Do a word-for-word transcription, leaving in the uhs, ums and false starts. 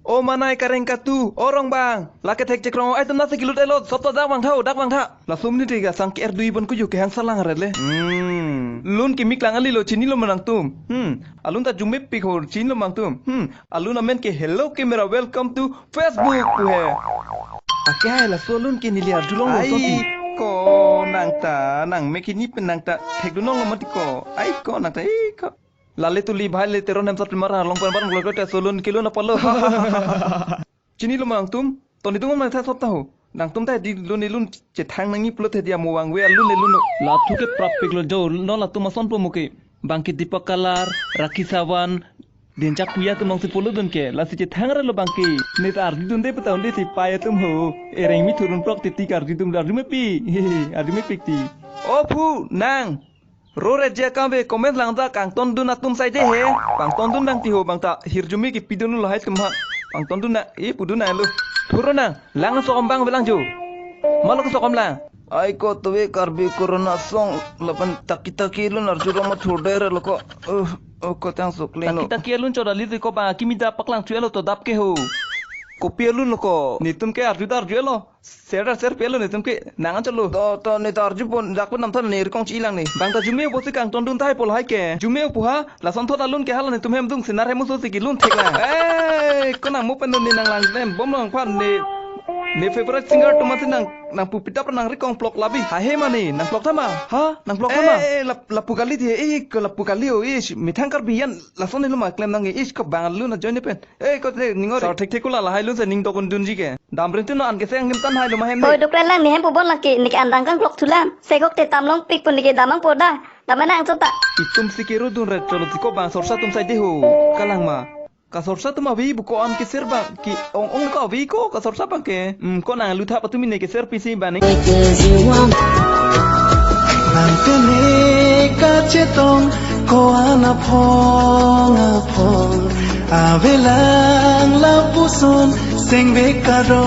O manai kareng katu, o rongbang. Lake thek chekrong, ai tum nasi kilut elot, sop ta dak vangtha, dak vangtha. Laso amonit ke sang ke-er dui bon kuju kehang salang arele. Hmm. Lun ke mi klang ali lo chinilo ma nangtum. Hmm. Alun ta jumepik ho chinilo ma nangtum. Hmm. Alun amen ke hello camera, welcome to Facebook pu he. Ake hai laso alun ke neli arjulong lo. Ai, soti ko nang ta, nang me kini pen nang ta thekdunlong lo mati ko. Ai ko nang ta, ai ko. Lale tuli bhai le Teron hem sat mara long pen barang lo ta solun kilun apalo. Chinilo ma nangtum, to netum ma tha sop ta ho. Nangtum ta di lun ilun chethang nangji pulote dia mo vangve alun ilun. Lathu ke prapik lo jo, non latum asonpo muke. Bangke Deepak Kalar, Rakhi Sawan, Denchak Kuya atum nongsi pulotdun ke, lasi chethang ra lo bangke. Ne ta arjudunde peta unde si pai atum ho. Ereng mi thurun prok titi karjudun arjumepik. Hehe, arjumepik ti. O phu, nang. Ro re je kave comment lang ta kangtondun atum saide he. Pangtondun nang ti ho bang ta hirjume kipidun lo hai tum ha. Pangtondun na, e pudun na lo. Thuro nang, lang sokom bang velang jo. Malo ke sokom lang. Ai ko tuve Karbi Corona song lapen taki taki lun arjuro ma thur dere lo ko. Uh, oh ko tang sukling lo. Taki taki alun chodali ko bang kimi dap paklang chue lo to dap ke ho. Kopi alun lo ko. Netum ke arju da arju lo. Ser ser pelo netum ke nang anchot lo. To, to, ne ta arjupon, dak pun namthan ne rikong chilang ne. Bang ta jume upo si kangtondun tahai pol hai ke. Jume upo ha, lason thot alun ke hala netum hem dung sinar hem uso si kilun thek lang. Eh, ko nang mo pen ne nang lang nem bom lang phan ne, ne favorite singer atum si nang, nang pu pitap nang rikong plok labi. Ha he mane, nang plok tha ma? Ha, nang plok tha ma? Eh, lap, lapu kali di, eh, ko lapu kali o, ish, methang Karbi an, lason ne lo ma klem nang, ish, ko bang alun ajoine pen. Eh, ko te, ning ori. Sar thek thek kula lahai lun se ning dokun dunji ke. Dam rin tu no an ke seng nim tan hai lo ma hem Oi, de. Dukren lang ne hem pu bon lang ke, ne ke andang kangklok thulam. Segok te tam longpik pu ne ke damang po da. Dam nang chot ta. Itum si kero dun ret cholo tiko bang sorsa atum saide ho. Kalang ma. Ka sorsa atum avi bu ko an ke ser bang. Ki ong ong ko avi ko ka sorsa bang ke. Hmm, ko nang lutha patumi ne ke ser pisi bani. Nang tene kachetong ko-an aphong aphong avelang lapuson sengve karo.